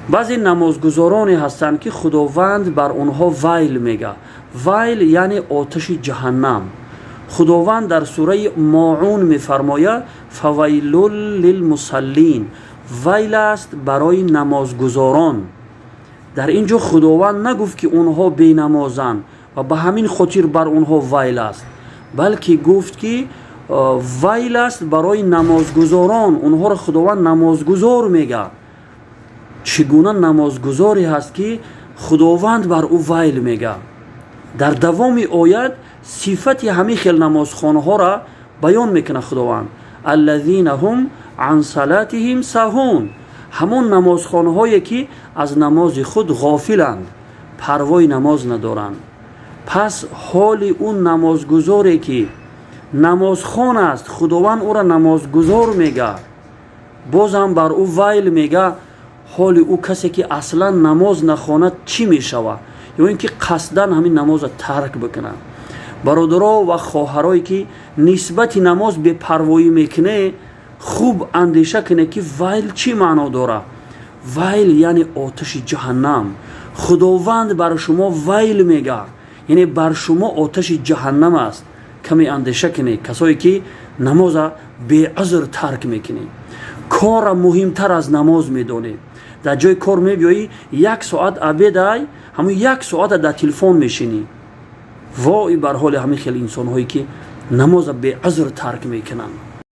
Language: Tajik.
Баъзе намозгузороне ҳастанд, ки Худованд бар онҳо вайл мега. Вайл яъне оташи ҷаҳаннам. Худованд дар сураи Моун мефармояд: «فویل للمصلین», вайл аст барои намозгузорон. Дар ин ҷо Худованд нагуфт, ки онҳо бенамозанд ва ба ҳамин хотир бар онҳо вайл аст, балки гуфт, ки вайл аст барои намозгузорон. Онҳоро Худованд намозгузор мега. Чӣ гуна намозгузоре ҳаст, ки Худованд бар ӯ вайл мега? Дар давоми оят сифати ҳамин хел намозхонҳоро баён мекунад Худованд: «الذين هم عن صلاتهم ساهون», ҳамон намозхонҳое, ки аз намози худ ғофиланд, парвои намоз надоранд. Пас ҳоли ӯ намозгузоре, ки намозхон аст, Худованд ӯро намозгузор мега, бозам бар ӯ вайл мега, ҳоли ӯ касе, ки аслан намоз нахонад, чӣ мешавад ё ин ки қасдан ҳамин намозро тарк бикунад? Бародаро ва хоҳарое, ки нисбати намоз бепарвоӣ мекунед, хуб андеша кунед, ки вайл чӣ маъно дорад. Вайл яъне оташи ҷаҳаннам. Худованд бар шумо вайл мега, яъне бар шумо оташи ҷаҳаннам аст. Каме андеша кунед, касое ки намоза беузр тарк мекунед, корра муҳимтар аз намоз медонед. Дар ҷои кор мебиёӣ, як соат обедай, ҳамун як соата дар телефон мешинӣ. Вой бар ҳоли ҳамин хел инсонҳое, ки намоза беузр тарк мекунанд.